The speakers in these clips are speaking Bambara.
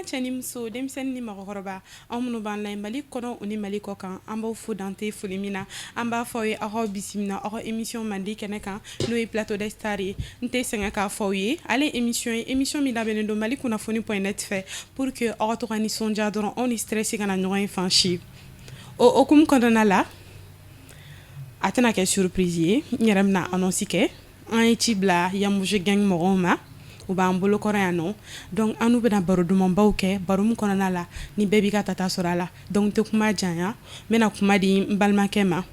Cɛ ni muso, denmisɛnnin ni mɔgɔkɔrɔba, anw minnu b'an lamɛn Mali kɔnɔ o ni Mali kɔ kan, an b'aw fo dante foli min na. An b'a fɔ aw ye aw k'aw bisimila aw ka émission mandi kɛnɛ kan, n'o ye Plateau des Stars ye. N tɛ sɛgɛn k'a fɔ aw ye, ale émission ye émission min labɛnnen don Mali kunnafoni.net fɛ pour que aw ka to ka nisɔndiya dɔrɔn, anw ni stress kana ɲɔgɔn ye fan si. O hokumu kɔnɔna la, a tɛna kɛ surprise ye, n yɛrɛ bɛna annonce kɛ. An ye ci bila Yamuze Gang mɔgɔw ma, u b'an bolo kɔrɔ yan nɔ. Donc an n'u bɛna baro dumanbaw kɛ, baro min kɔnɔna la ni bɛɛ b'i ka tata sɔrɔ a la. Donc n tɛ kuma janya, n bɛna kuma di n balimakɛ ma,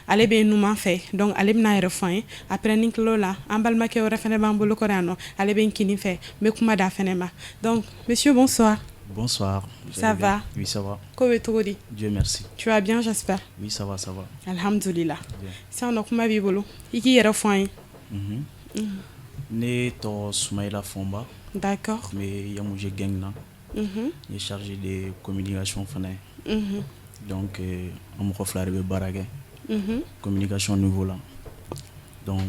ale bɛ numan fɛ. Donc ale bɛna yɛrɛ fɔ an ye. Après, ni tilala la, an balimakɛ wɛrɛ fana b'an bolo kɔrɔ yan nɔ, ale bɛ n kinin fɛ, n bɛ kuma d'a fɛnɛ ma. Donc monsieur, bonsoir. Bonsoir. Ça va? Oui, ça va. Ko bɛ cogo di? Dieu merci. Tu vas bien, j'espère? Oui, ça va, ça va. Alhamdulillah. Sisan nɔ, kuma b'i bolo, i k'i yɛrɛ fɔ an ye. Ne tɔgɔ Sumayila Fɔnba. N bɛ Yamuze Gang na. N ye chargé de communication fana ye. Donc an mɔgɔ fila de bɛ baara kɛ communication niveau la. Donc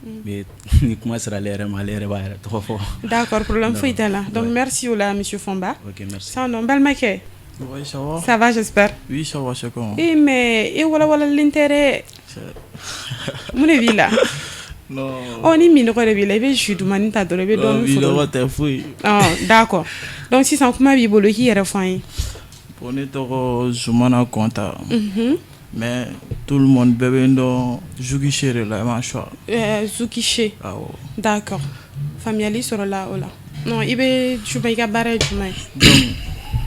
n ni kuma sera ale yɛrɛ ma, ale yɛrɛ b'a yɛrɛ tɔgɔ fɔ. D'accord, problème foyi t'a la. Donc merci o la, monsieur Fɔnba. Ok, merci. Sisan nɔ, n balimakɛ. Oui, ça va. Ça va, j'espère? Oui, ça va, c'est comment? Eh mais e walawalalen tɛ dɛ. Mun de b'i la? Non. Ɔ, ni minɔgɔ de b'i la, i bɛ jus dumani ta dɔrɔn, i bɛ dɔɔnin Non, foro. minɔgɔ tɛ foyi. Ɔ, d'accord. Donc sisan kuma b'i bolo, i k'i yɛrɛ fɔ an ye. Bon, ne tɔgɔ Zumana Kɔnta. Mais tout le monde bɛɛ bɛ n dɔn Zukise de la, i m'a choix. Zukise. Awɔ. D'accord. Faamuyali sɔrɔla o la. Non, i bɛ jumɛn, i ka baara ye jumɛn ye? Donc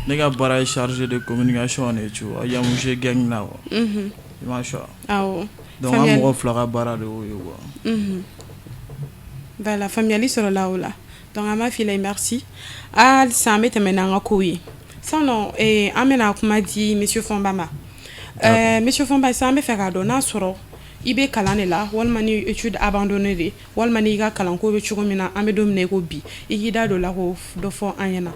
ne ka baara ye chargé de communication de ye, tu vois, Yamuze Gang na quoi. I m'a choix. Awɔ. Donc an mɔgɔ fila ka baara de y'o ye quoi. Voilà, faamuyali sɔrɔla o la. Donc an b'a f'i la merci. Halisa an bɛ tɛmɛ n'an ka kow ye. Sisan nɔ, an bɛna kuma di monsieur Fɔnba ma. Monsieur Fɔnba, sisan an bɛ fɛ k'a dɔn n'a sɔrɔ i bɛ kalan de la, walima ni étude abandonné de, walima n'i ka kalanko bɛ cogo min na an bɛ don min na i ko bi, i k'i da don o la k'o dɔ fɔ an ɲɛna.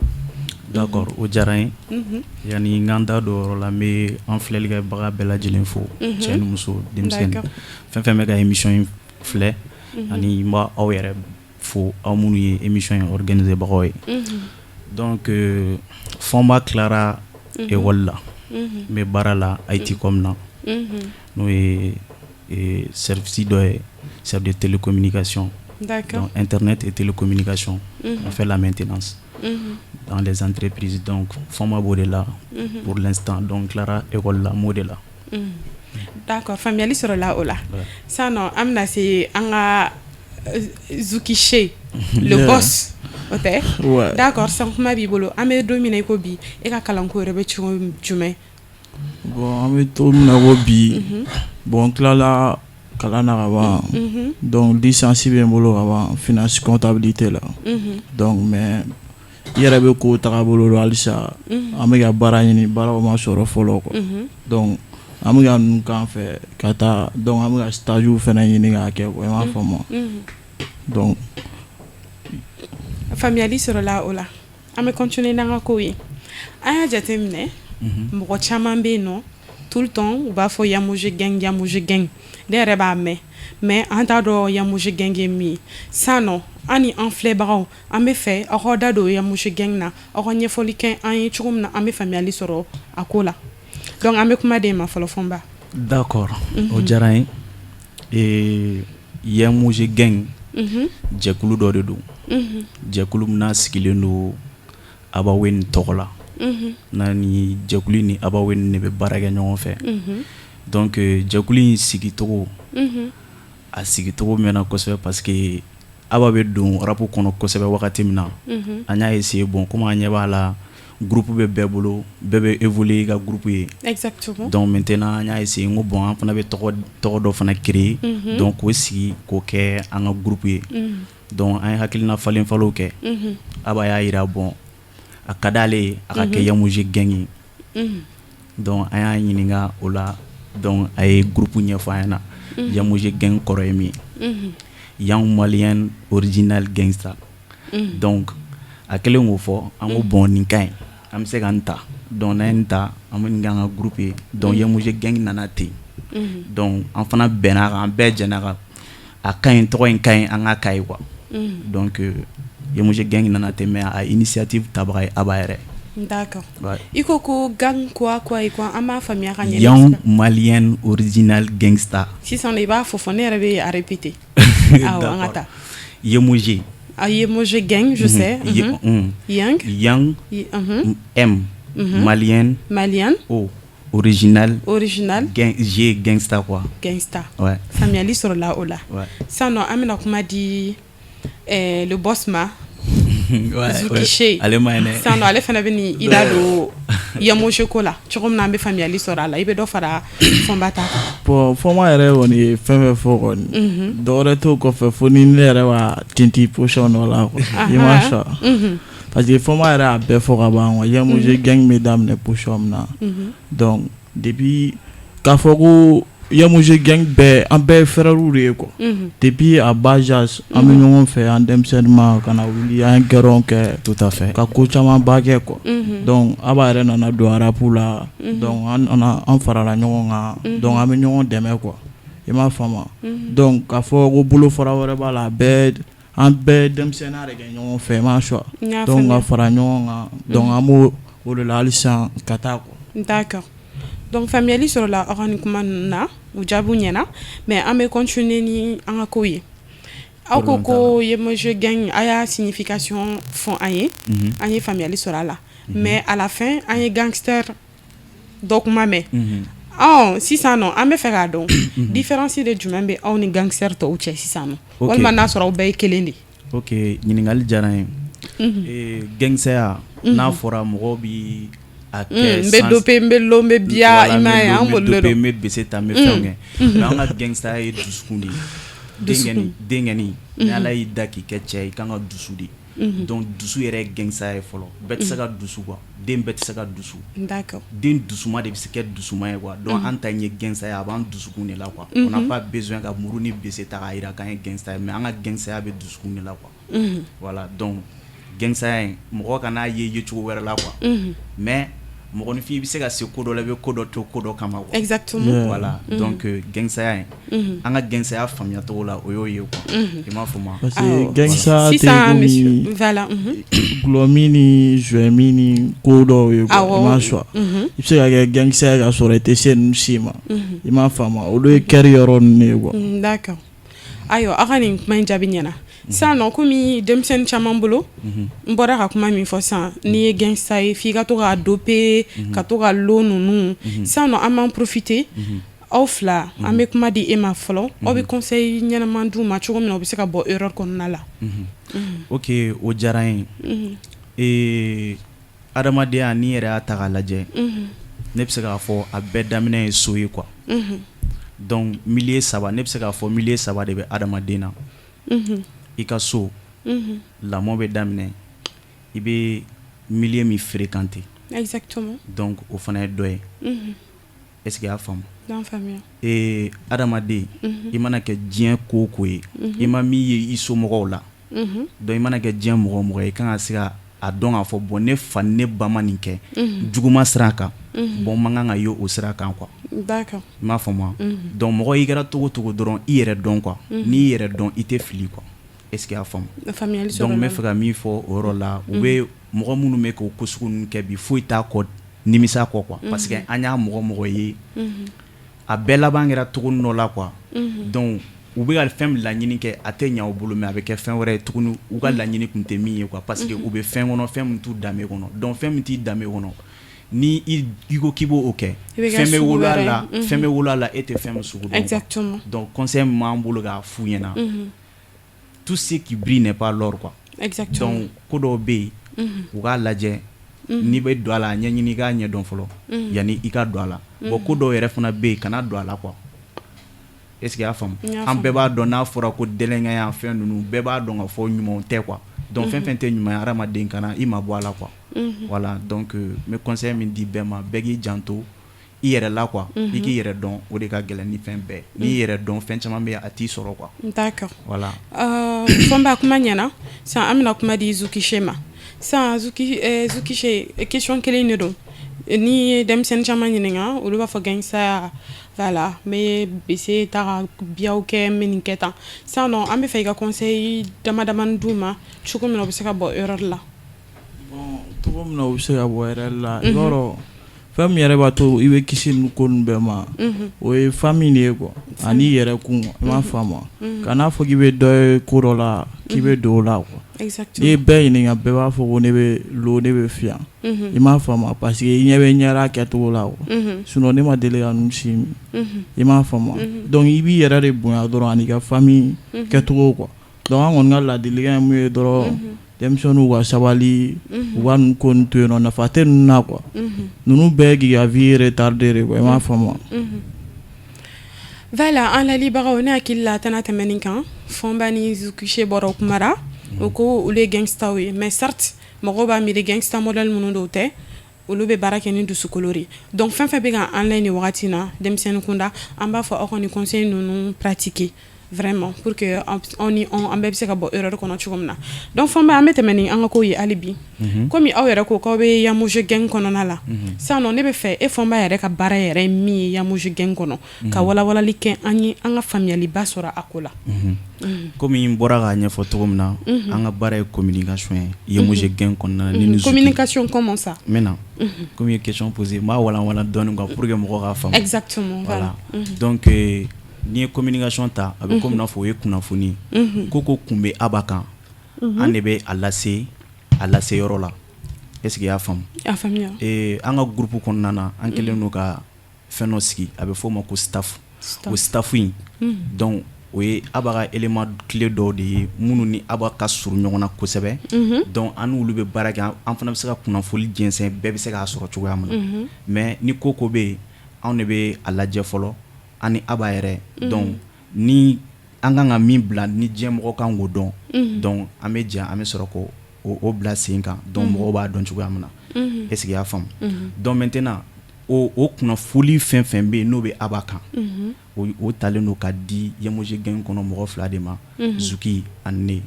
D'accord, o diyara n ye. Yani n ka n da don o yɔrɔ la, n bɛ an filɛlikɛbaga bɛɛ lajɛlen fo, cɛ ni muso, denmisɛnnin, fɛn fɛn bɛ ka émission in filɛ, ani n b'a aw yɛrɛ fo, aw minnu ye émission in organiser bagaw ye. Donc Fɔnba tilara école la, n bɛ baara la ITCOM na, n'o ye service dɔ ye, service de télécommunication. Donc internet et télécommunication, on fait la maintenance dans les entreprises. Donc Fɔnba b'o de la pour l'instant. Donc tilara école la, n b'o de la. D'accord, faamuyali sɔrɔla o la. Sisan nɔ, an bɛna se an ka Zukise, le boss, o tɛ? Ouais. D'accord, sisan kuma b'i bolo. An bɛ don min na i ko bi, e ka kalanko yɛrɛ bɛ cogo jumɛn? Bon, an bɛ don min na ko bi, bon, n tilala kalan na ka ban. Donc licence bɛ n bolo ka ban finance comptabilité la. Donc mais i yɛrɛ bɛ kow tagabolo dɔn, halisa an bɛ ka baara ɲini, baaraw ma sɔrɔ fɔlɔ quoi. Donc an bɛ ka ninnu k'an fɛ ka taa, donc an bɛ ka stage fana ɲini k'a kɛ quoi, i m'a faamu. Donc Faamuyali sɔrɔla o la. An bɛ continuer n'an ka kow ye. An y'a jateminɛ, mɔgɔ caman bɛ yen nɔ, tout le temps u b'a fɔ Yamuze Gang, Yamuze Gang. Ne yɛrɛ b'a mɛn, mais an t'a dɔn Yamuze Gang ye min ye. Sisan nɔ, an ni an filɛbagaw, an bɛ fɛ aw k'aw da don Yamuze Gang na, aw ka ɲɛfɔli kɛ an ye cogo min na an bɛ faamuyali sɔrɔ a ko la. Donc an bɛ kuma d'e ma fɔlɔ, Fɔnba. D'accord, o diyara n ye. Yamuze Gang, jɛkulu dɔ de don, jɛkulu min n'a sigilen don Abaweni tɔgɔ la, n'a ni jɛkulu ni Abaweni de bɛ baara kɛ ɲɔgɔn fɛ. Donc jɛkulu in sigicogo, a sigicogo mɛnna kosɛbɛ, parce que Aba bɛ don rap kɔnɔ kosɛbɛ wagati min na, an y'a essayer. Bon, comme an ɲɛ b'a la, groupe bɛ bɛɛ bolo, bɛɛ bɛ évoluer i ka groupe ye. Donc maintenant an y'a essayer, n ko bon, an fana bɛ tɔgɔ dɔ fana créer, donc k'o sigi k'o kɛ an ka groupe ye. Donc an ye hakilina falen falenw kɛ. Aba y'a yira, bon, a ka d'ale ye a ka kɛ Yamuze Gang ye. Donc an y'a ɲininka o la, donc a ye groupe ɲɛfɔ an ɲɛna, Yamuze Gang kɔrɔ ye min ye, Young Malien Original Gangster. Donc a kɛlen k'o fɔ, an ko bon, nin ka ɲi, an bɛ se ka nin ta. Donc n'an ye nin ta, an bɛ nin kɛ an ka groupe ye. Donc Yamuze Gang nana ten. Donc an fana bɛnna kan, an bɛɛ jɛnna kan, a ka ɲi, tɔgɔ in ka ɲi, an ka k'a ye quoi. Donc Yamuze Gang nana ten, mais a initiative tabaga ye Aba yɛrɛ. D'accord. I ko ko gang quoi quoi et quoi, an b'a faamuya ka ɲɛ. Young Malien Original Gangsta. Sisan i b'a fɔ fɔ, ne yɛrɛ bɛ a répéter. Awɔ, an ka taa. Yemoje. Ah, Yemoje gang, je sais. Young. Young. M. Malien. Malien. O. Original. Original. Gang, G gangsta quoi. Gangsta. Ouais. Faamuyali sɔrɔla o la. Ouais. Sisan nɔ, an bɛna kuma di le boss ma. Ouais, Zuki ouais. Ale ma ɲi dɛ. Sisan nɔ, ale fana bɛ nin i da don Yemoje ko la cogo min na, an bɛ faamuyali sɔrɔ a la. I bɛ dɔ fara Fɔnba ta kan. Bon, Fɔnba yɛrɛ kɔni ye fɛn fɛn fɔ kɔni, dɔwɛrɛ t'o kɔfɛ fo ni ne yɛrɛ b'a tinti position dɔ la quoi. I m'a sɔrɔ parce que Fɔnba yɛrɛ y'a bɛɛ fɔ ka ban quoi. Yemoje gang bɛ daminɛ position min na, donc depuis k'a fɔ ko Yemoje gang bɛɛ, an bɛɛ ye frères de ye quoi. Depuis à bas âge an bɛ ɲɔgɔn fɛ, an denmisɛnnin ma ka na wuli, an ye guerre kɛ. Tout à fait. Ka ko camanba kɛ quoi. Donc Aba yɛrɛ nana don rap la, donc an nana an farala ɲɔgɔn kan, donc an bɛ ɲɔgɔn dɛmɛ quoi. I m'a faamu? Donc k'a fɔ ko bolofara wɛrɛ b'a la, a bɛɛ, an bɛɛ denmisɛnninya de kɛ ɲɔgɔn fɛ, i m'a sɔrɔ? Donc ka fara ɲɔgɔn kan, donc an b'o o de la halisa ka taa quoi. D'accord. Donc faamuyali sɔrɔla aw ka nin kuma ninnu na, u jaabiw ɲɛna, mais an bɛ continuer ni an ka kow ye. Aw ko ko Yemoje gang, a y'a signification fɔ an ye, an ye faamuyali sɔrɔ a la, mais à la fin an ye gangster dɔ kuma mɛn. Ɔ sisan nɔ, an bɛ fɛ k'a dɔn différence de jumɛn bɛ aw ni gangster tɔw cɛ sisan nɔ, walima n'a sɔrɔ aw bɛɛ ye kelen de. Ok, ɲininkali diyara n ye. Gangster n'a fɔra, mɔgɔw bi a kɛ n bɛ dope, n bɛ lo, n bɛ biya, i m'a ye, an b'olu de dɔn. N bɛ bese ta, n bɛ fɛnw kɛ, mais an ka gangster ye dusukun de ye. Denkɛni, denkɛni, ni Ala y'i da k'i kɛ cɛ ye, i kan ka dusu de. Donc dusu yɛrɛ ye gangster ye fɔlɔ. Bɛɛ tɛ se ka dusu quoi, den bɛɛ tɛ se ka dusu. Den dusuma de bɛ se kɛ dusuma ye quoi. Donc an ta in ye gangster ye, a b'an dusukun de la quoi. On n'a pas besoin ka muru ni bese ta k'a jira k'an ye gangster ye, mais an ka gangster bɛ dusukun de la quoi. Voilà, donc gangster in, mɔgɔ kan'a ye yecogo wɛrɛ la quoi. Mais mɔgɔninfin, i bɛ se ka se ko dɔ la, i bɛ ko dɔ to ko dɔ kama quoi. Exactement. Voilà, donc gangster in, an ka gangster faamuya cogo la, o y'o ye quoi. I m'a faamu? Parce que gangster tɛ Sisan komi monsieur, voilà. Gulɔmin ni joint ni ko dɔw ye quoi. I m'a sɔrɔ? I bɛ se ka kɛ gangster ye ka sɔrɔ i tɛ se ninnu si ma. I m'a faamu? Olu ye kɛri yɔrɔ ninnu ye quoi. D'accord. Ayiwa, aw ka nin kuma in jaabi ɲɛna. Sisan nɔ, komi denmisɛnnin caman bolo, n bɔra ka kuma min fɔ sisan, n'i ye gangster ye, f'i ka to ka dope, ka to ka lo ninnu. Sisan nɔ, an b'an profiter aw fila, an bɛ kuma di e ma fɔlɔ. Aw bɛ conseil ɲɛnama d'u ma cogo min na u bɛ se ka bɔ erreur kɔnɔna la. Ok, o diyara n ye. Adamadenya, n'i yɛrɛ y'a ta k'a lajɛ, ne bɛ se k'a fɔ a bɛɛ daminɛ ye so ye quoi. Donc milieu saba, ne bɛ se k'a fɔ milieu saba de bɛ adamaden na. I ka so, lamɔ bɛ daminɛ, i bɛ milieu min fréquenter. Donc o fana ye dɔ ye. Est ce que i y'a faamu? N y'a faamuya. Adamaden, i mana kɛ diɲɛ ko o ko ye, i ma min ye i somɔgɔw la, donc i mana kɛ diɲɛ mɔgɔ o mɔgɔ ye, i kan ka se ka a dɔn k'a fɔ bon, ne fa ni ne ba ma nin kɛ juguma sira kan, bon, man kan ka ye o sira kan quoi. I m'a faamu wa? Donc mɔgɔ, i kɛra cogo o cogo dɔrɔn, i yɛrɛ dɔn quoi. N'i yɛrɛ dɔn, i tɛ fili quoi. Est ce que i y'a faamu? Faamuyali. Donc n bɛ fɛ ka min fɔ o yɔrɔ la, u bɛ mɔgɔ minnu bɛ k'o ko sugu ninnu kɛ bi, foyi t'a kɔ nimisa kɔ quoi, parce que an y'a mɔgɔ mɔgɔ ye, a bɛɛ laban kɛra cogo dɔ la quoi. Donc u bɛ ka fɛn min laɲini kɛ, a tɛ ɲɛ u bolo, mais a bɛ kɛ fɛn wɛrɛ ye tuguni, u ka laɲini tun tɛ min ye quoi, parce que u bɛ fɛn kɔnɔ, fɛn min t'u danbe kɔnɔ. Donc fɛn min t'i danbe kɔnɔ, ni i ko k'i b'o kɛ, fɛn bɛ wolo a la, fɛn bɛ wolo a la, e tɛ fɛn min sugu dɔn. Donc conseil min b'an bolo k'a f'u ɲɛna, tout ce qui brille n'est pas l'or quoi. Donc ko dɔw bɛ yen, u k'a lajɛ, n'i bɛ don a la, a ɲɛɲini, i k'a ɲɛdɔn fɔlɔ yanni i ka don a la. Bon, ko dɔw yɛrɛ fana bɛ yen, kana don a la quoi. Est ce que i y'a faamu? An bɛɛ b'a dɔn, n'a fɔra ko délinquant fɛn ninnu, bɛɛ b'a dɔn k'a fɔ ɲumanw tɛ quoi. Donc fɛn fɛn tɛ ɲuman ye, hadamaden kana i ma bɔ a la quoi. Voilà, donc n bɛ conseil min di bɛɛ ma, bɛɛ k'i janto i yɛrɛ la quoi. I k'i yɛrɛ dɔn, o de ka gɛlɛn ni fɛn bɛɛ. N'i yɛrɛ dɔn, fɛn caman bɛ yen, a t'i sɔrɔ quoi. Voilà. Fɔnba, kuma ɲɛna. Sisan an bɛna kuma di Zukise ma. Sisan Zuki, Zukise, question kelen de don. N'i ye denmisɛnnin caman ɲininka, olu b'a fɔ gangster, voilà, n bɛ bese ta ka biyaw kɛ, n bɛ nin kɛ tan. Sisan nɔ, an bɛ fɛ i ka conseil dama damani d'u ma cogo min na u bɛ se ka bɔ erreur la. Bon. Cogo min na u bɛ se ka bɔ erreur la, i b'a dɔn, fɛn min yɛrɛ b'a to i bɛ kisi nin ko ninnu bɛɛ ma, o ye famille de ye quoi, ani i yɛrɛ kun, i m'a faamu? Kan'a fɔ k'i bɛ dɔ ye ko dɔ la, k'i bɛ don o la quoi. N'i ye bɛɛ ɲininka, bɛɛ b'a fɔ ko ne bɛ lo, ne bɛ fiyan, i m'a faamu? Parce que i ɲɛ bɛ ɲɛda kɛcogo la quoi, sinon ne ma deli ka ninnu si min, i m'a faamu? Donc i b'i yɛrɛ de bonya dɔrɔn ani ka famille kɛcogo quoi. Donc an kɔni ka ladilikan ye mun ye dɔrɔn, denmisɛnninw ka sabali, u ka ninnu ko ninnu to yen nɔ, nafa tɛ ninnu na quoi. Ninnu bɛɛ k'i ka vie retarder de quoi, i m'a faamu? Voilà, an lalibagaw, ne hakili la a tɛna tɛmɛ nin kan. Fɔnba ni Zukise bɔra o kuma ra, o ko olu ye gangstaw ye, mais certes, mɔgɔw b'a miiri gangsta modèle minnu don, o tɛ, olu bɛ baara kɛ ni dusukolo de. Donc fɛn fɛn bɛ ka an layɛ nin wagati na, denmisɛnnin kunda, an b'a fɔ aw ka nin conseil ninnu pratiquer vraiment pour que aw ni an bɛɛ bɛ se ka bɔ erreur kɔnɔ cogo min na. Donc Fɔnba, an bɛ tɛmɛ ni an ka kow ye hali bi. Komi aw yɛrɛ ko k'aw bɛ Yamuge gang kɔnɔna la sisan nɔ, ne bɛ fɛ e Fɔnba yɛrɛ ka baara yɛrɛ ye min ye Yamuge gang kɔnɔ, ka walawalali kɛ an ye, an ka faamuyaliba sɔrɔ a ko la. Komi n bɔra k'a ɲɛfɔ cogo min na, an ka baara ye communication ye Yamuge gang kɔnɔna na. Ni communication, comment ça? N bɛ na, komi i ye question posée, n b'a walanwalan dɔɔnin quoi, pour que mɔgɔw k'a faamu. Exactement, voilà. Donc n'i ye communication ta, a bɛ komi n'a fɔ o ye kunnafoni ye. Ko ko kun bɛ Aba kan, an de bɛ a lase a lase yɔrɔ la. Est ce que i y'a faamu? A faamuya. An ka groupe kɔnɔna na, an kɛlen don ka fɛn dɔ sigi, a bɛ f'o ma ko staff. O staff in, donc o ye Aba ka élément clé dɔw de ye, minnu ni Aba ka surun ɲɔgɔn na kosɛbɛ. Donc an n'olu bɛ baara kɛ, an fana bɛ se ka kunnafoni jɛnsɛn, bɛɛ bɛ se k'a sɔrɔ cogoya min na. Mais ni ko ko bɛ yen, anw de bɛ a lajɛ fɔlɔ, an ni Aba yɛrɛ. Donc ni an kan ka min bila ni diɲɛ mɔgɔ kan k'o dɔn, donc an bɛ jɛ, an bɛ sɔrɔ k'o o bila sen kan, donc mɔgɔw b'a dɔn cogoya min na. Est ce que i y'a faamu? Donc maintenant, o kunnafoni fɛn fɛn bɛ yen n'o bɛ Aba kan, o talen don ka di Yamuge gang kɔnɔ mɔgɔ fila de ma, Zuki ani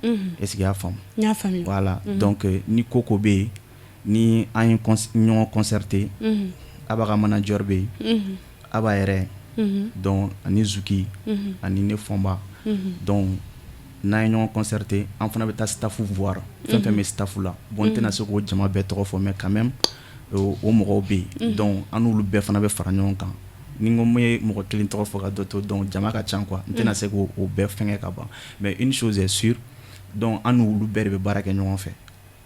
ne. Est ce que i y'a faamu? N y'a faamuya. Voilà, donc ni ko ko bɛ yen, ni an ye ɲɔgɔn concerté, Aba ka manager bɛ yen, Aba yɛrɛ, donc ani Zuki ani ne Fɔnba, donc n'an ye ɲɔgɔn concerté, an fana bɛ taa staff voir, fɛn fɛn bɛ staff la. Bon, n tɛna se k'o jama bɛɛ tɔgɔ fɔ, mais quand même o mɔgɔw bɛ yen. Donc an n'olu bɛɛ fana bɛ fara ɲɔgɔn kan. Ni n ko n bɛ mɔgɔ kelen tɔgɔ fɔ ka dɔ to, donc jama ka ca quoi, n tɛna se k'o bɛɛ fɛngɛ ka ban. Mais une chose est sûre, donc an n'olu bɛɛ de bɛ baara kɛ ɲɔgɔn fɛ.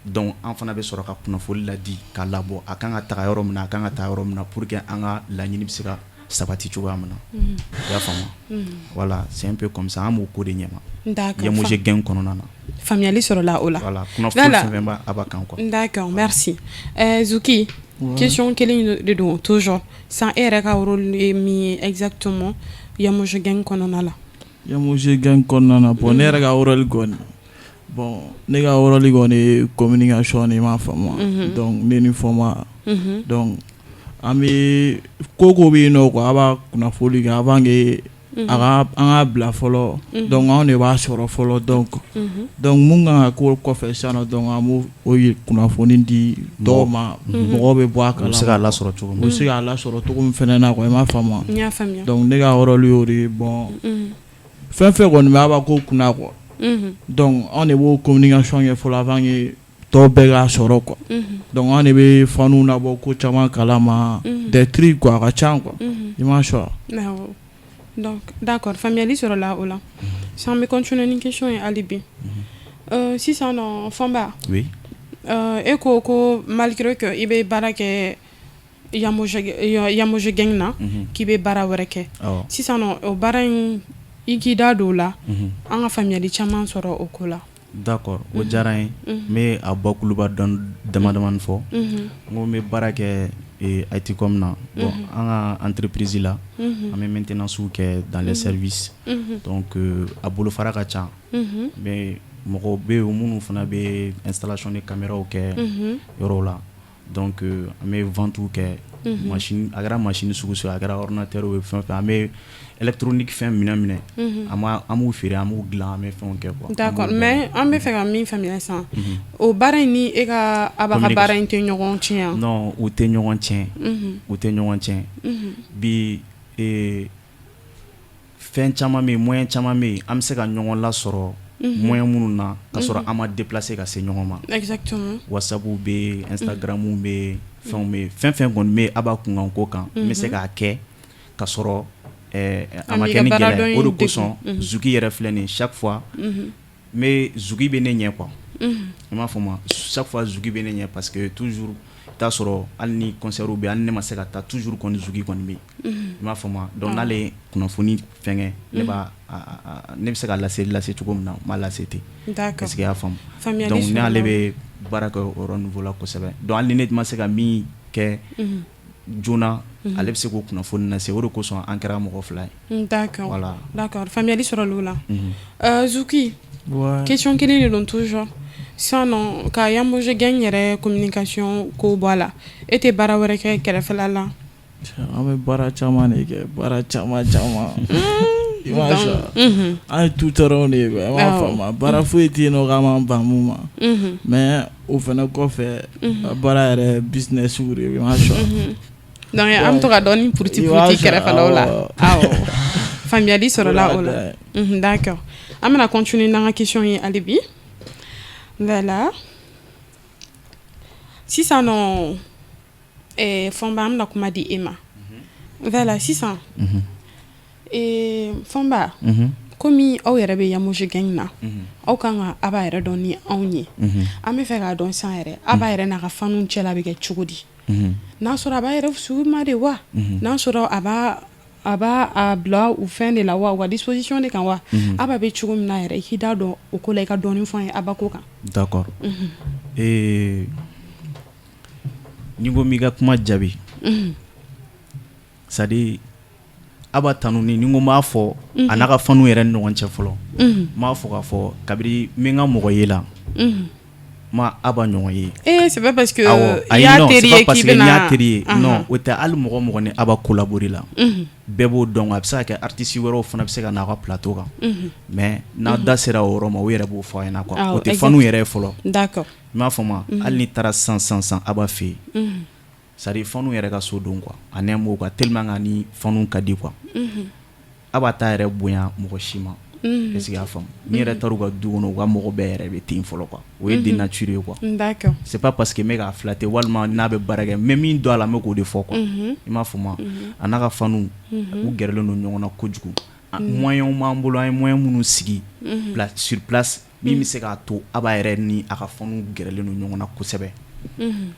Donc an fana bɛ sɔrɔ ka kunnafoni ladi k'a labɔ, a kan ka taga yɔrɔ min na, a kan ka taa yɔrɔ min na, pour que an ka laɲini bɛ se ka sabati cogoya min na. I y'a faamu? Voilà, c'est un peu comme ça, an b'o ko de ɲɛma Yamuge gang kɔnɔna na. Faamuyali sɔrɔla o la. Voilà, kunnafoni fɛn fɛn b'a Aba kan quoi. D'accord, merci. Zuki, question kelen de don toujours san, e yɛrɛ ka rôle ye min ye exactement Yamuge gang kɔnɔna la? Yamuge gang kɔnɔna na, bon, ne yɛrɛ ka rôle kɔni, bon, ne ka rôle kɔni ye communication de, i m'a faamu? Donc ne ni Fɔnba, donc an bɛ ko ko bɛ yen nɔ quoi, a b'a kunnafoni kɛ avant que a ka an k'a bila fɔlɔ. Donc anw de b'a sɔrɔ fɔlɔ. Donc mun kan ka k'o kɔfɛ sisan nɔ, donc an b'o o kunnafoni di dɔw ma, mɔgɔw bɛ bɔ a kalama. U bɛ se k'a lasɔrɔ cogo min. U bɛ se k'a lasɔrɔ cogo min fɛnɛ na quoi, i m'a faamu? N y'a faamuya. Donc ne ka rôle y'o de ye. Bon, fɛn fɛn kɔni bɛ a ko kunna quoi, donc anw de b'o communication kɛ fɔlɔ avant que tɔw bɛɛ k'a sɔrɔ quoi. Donc anw de bɛ faniw labɔ ko caman kalama, des trucs quoi, a ka ca quoi, i m'a sɔrɔ. Awɔ, donc d'accord, faamuyali sɔrɔla o la. Sisan an bɛ continuer ni question ye hali bi. Sisan nɔ, Fɔnba. Oui. E ko ko malgré que i bɛ baara kɛ Yamuge gang na, k'i bɛ baara wɛrɛ kɛ. Sisan nɔ, o baara in, i k'i da don o la, an ka faamuyali caman sɔrɔ o ko la. D'accord, o diyara n ye. N bɛ a bakuruba dɔn dama damani fɔ. N ko n bɛ baara kɛ ITCOM na. Bon, an ka entreprise la, an bɛ maintenance kɛ dans les services. Donc a bolofara ka ca, mais mɔgɔw bɛ yen minnu fana bɛ installation de caméras kɛ yɔrɔw la. Donc an bɛ vente kɛ, machine, a kɛra machine sugu sugu, a kɛra ordinateur ye, fɛn fɛn, an bɛ électronique fɛn minɛ minɛ, an b'u feere, an b'u dilan, an bɛ fɛnw kɛ quoi. D'accord, mais an bɛ fɛ ka min faamuya sisan, o baara in ni e ka Aba ka baara in tɛ ɲɔgɔn tiɲɛ? Non, u tɛ ɲɔgɔn tiɲɛ, u tɛ ɲɔgɔn tiɲɛ. Bi fɛn caman bɛ yen, moyen caman bɛ yen, an bɛ se ka ɲɔgɔn lasɔrɔ. moyen minnu na ka sɔrɔ an ma déplacer ka se ɲɔgɔn ma. WhatsApp bɛ yen, Instagram bɛ yen, fɛnw bɛ yen, fɛn fɛn kɔni bɛ yen Aba kunkanko kan, n bɛ se k'a kɛ ka sɔrɔ a ma kɛ ni gɛlɛya ye. O de kosɔn Zuki yɛrɛ filɛ nin ye, chaque fois n bɛ Zuki bɛ ne ɲɛ quoi, i m'a faamu, chaque fois Zuki bɛ ne ɲɛ parce que toujours i t'a sɔrɔ hali ni concert bɛ yen, hali ni ne ma se ka taa, toujours kɔni Zuki kɔni bɛ yen, i m'a faamu. Donc n'ale ye kunnafoni fɛnkɛ, ne b'a ne bɛ se ka laseli lase cogo min na, n b'a lase ten. Est-ce que i y'a faamu? Donc n'ale bɛ baara kɛ o yɔrɔ niveau la kosɛbɛ. Donc hali ni ne ma se ka min kɛ joona, ale bɛ se k'o kunnafoni lase. O de kosɔn an kɛra mɔgɔ fila ye. D'accord. Voilà. D'accord, faamuyali sɔrɔla o la. Zuki, question kelen de don toujours. Sisan ka Yamoje Gang yɛrɛ communication ko bɔ a la, e tɛ baara wɛrɛ kɛ kɛrɛfɛla la? An bɛ baara caman de kɛ, baara caman caman. I m'a sɔrɔ an ye tout-terrain de ye quoi, i m'a faamu. Baara foyi tɛ yen nɔ k'an m'an ban mun ma, mais o fana kɔfɛ, baara yɛrɛ business de ye, i m'a sɔrɔ. Donc an bɛ to ka dɔɔnin puruti puruti kɛrɛfɛlaw la. Awɔ, faamuyali sɔrɔla o la. D'accord, an bɛna continuer n'an ka question ye hali bi. Voilà, sisan nɔ, Fɔnba, an bɛna kuma di e ma. Voilà, sisan Fɔnba, komi aw yɛrɛ bɛ Yamoje Gang na, aw kan ka Aba yɛrɛ dɔn ni anw ye. An bɛ fɛ k'a dɔn sisan yɛrɛ, Aba yɛrɛ n'a ka fanw cɛla bɛ kɛ cogo di? N'a sɔrɔ a b'a yɛrɛ sugu de wa, n'a sɔrɔ a b'a a bila u fɛn de la wa, u ka disposition de kan wa? Aba bɛ cogo min na yɛrɛ, i k'i da dɔn o ko la, i ka dɔɔnin fɔ an ye Aba ko kan. D'accord, n'i ko n b'i ka kuma jaabi, c'est à dire Aba tanuni, ni n ko n b'a fɔ a n'a ka fanw yɛrɛ ni ɲɔgɔn cɛ fɔlɔ, n b'a fɔ k'a fɔ kabini n bɛ n ka mɔgɔ ye la, n ma Aba ɲɔgɔn ye. Eh, c'est pas parce que i y'a teri ye k'i bɛna n y'a teri ye, non, o tɛ. Hali mɔgɔ mɔgɔ ni Aba collaborer la, bɛɛ b'o dɔn. A bɛ se ka kɛ artiste wɛrɛw fana bɛ se ka na aw ka plateau kan, mais n'a da sera o yɔrɔ ma, u yɛrɛ b'o fɔ a ɲɛna quoi. O tɛ fanw yɛrɛ ye fɔlɔ. I m'a faamu? Hali n'i taara sisan sisan sisan Aba fɛ yen, c'est à dire fanw yɛrɛ ka so don quoi, en un mot quoi, tellement que ni fanw ka di quoi. Aba t'a yɛrɛ bonya mɔgɔ si ma. Est-ce que i y'a faamu? N'i yɛrɛ taara u ka du kɔnɔ, u ka mɔgɔ bɛɛ yɛrɛ bɛ ten fɔlɔ quoi. O ye de nature ye quoi. C'est pas parce que n bɛ k'a flatter walima n'a bɛ baara kɛ, n bɛ min dɔn a la, n bɛ k'o de fɔ quoi. I m'a faamu? A n'a ka fanw, u gɛrɛlen don ɲɔgɔn na kojugu. Moyens b'an bolo, an ye moyen minnu sigi sur place min bɛ se k'a to Aba yɛrɛ ni a ka fanw gɛrɛlen don ɲɔgɔn na kosɛbɛ.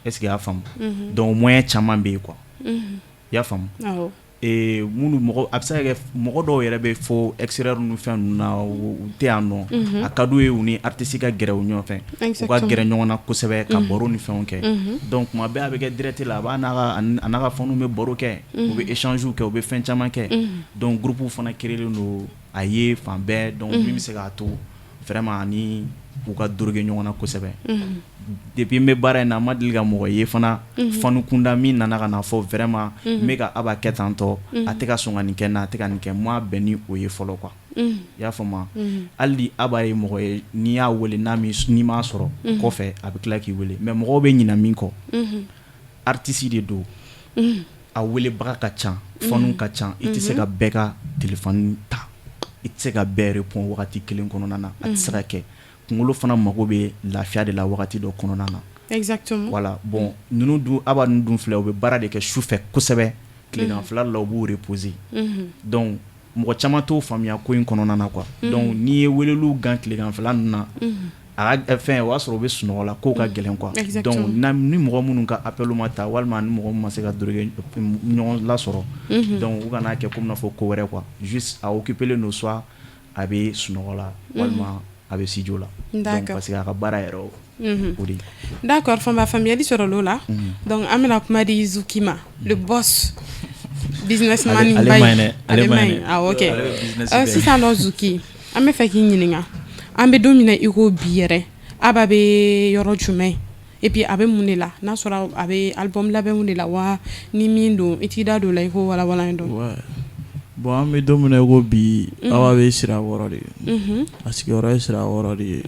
Est-ce que i y'a faamu? Donc moyen caman bɛ yen quoi. I y'a faamu? Minnu mɔgɔ, a bɛ se ka kɛ mɔgɔ dɔw yɛrɛ bɛ fɔ extérieur ni fɛn ninnu na, u tɛ yan nɔ, a ka d'u ye u ni artiste ka gɛrɛ u ɲɔgɔn fɛ, u ka gɛrɛ ɲɔgɔn na kosɛbɛ, ka baro ni fɛnw kɛ. Donc tuma bɛɛ a bɛ kɛ direct la, a b'a n'a ka a n'a ka fanw bɛ baro kɛ, u bɛ échange kɛ, u bɛ fɛn caman kɛ. Donc groupe fana créer don a ye fan bɛɛ. Donc min bɛ se k'a to vraiment ani u ka droguer ɲɔgɔn na kosɛbɛ. Depuis n bɛ baara in na, n ma deli ka mɔgɔ ye fana fan kunda min nana ka na fɔ vraiment n bɛ ka Aba kɛ tan tɔ, a tɛ ka sɔn ka nin kɛ n na, a tɛ ka nin kɛ. N ma bɛn ni o ye fɔlɔ quoi. I y'a faamu? Hali ni Aba ye mɔgɔ ye, n'i y'a wele n'a n'i m'a sɔrɔ kɔfɛ, a bɛ tila k'i wele. Mais mɔgɔw bɛ ɲinɛ min kɔ, artiste de don, a welebaga ka ca, fanw ka ca, i tɛ se ka bɛɛ ka téléphone ta, i tɛ se ka bɛɛ répond wagati kelen kɔnɔna na, a tɛ se ka kɛ. Kunkolo fana mago bɛ lafiya de la wagati dɔ kɔnɔna na. Voilà, bon, ninnu dun, Aba ninnu dun filɛ, u bɛ baara de kɛ su fɛ kosɛbɛ, tilegan fila la u b'u reposer. Donc mɔgɔ caman t'o faamuya ko in kɔnɔna na quoi. Donc n'i ye weleliw gan tilegan fila ninnu na, a ka fɛn, o y'a sɔrɔ u bɛ sunɔgɔ la, kow ka gɛlɛn quoi. Donc ni mɔgɔ minnu ka appel ma ta, walima ni mɔgɔ min ma se ka droguer ɲɔgɔn lasɔrɔ, donc u kana kɛ komi n'a fɔ ko wɛrɛ quoi. Juste a occupé len don, soit a bɛ sunɔgɔ la, walima a bɛ studio la. Donc parce que a ka baara yɛrɛ o de ye. D'accord, Fɔnba, faamuyali sɔrɔla o la. Donc an bɛna kuma di Zuki ma, le boss businessman Ale ba man ɲi dɛ, ale ale man man ɲi ɲi dɛ. Ah, ok. Ale bɛ business bɛɛ. Sisan nɔ Zuki, an bɛ fɛ k'i ɲininka, an bɛ don min na i ko bi yɛrɛ, Aba bɛ yɔrɔ jumɛn et puis a bɛ mun de la? N'a sɔrɔ a bɛ album labɛnw de la wa, ni min don, i t'i da don o la, i k'o walawala an ye dɔɔni. Ouais. Bon, an bɛ don min na i ko bi, Aba bɛ Sirakɔrɔ de. A sigiyɔrɔ ye Sirakɔrɔ de ye.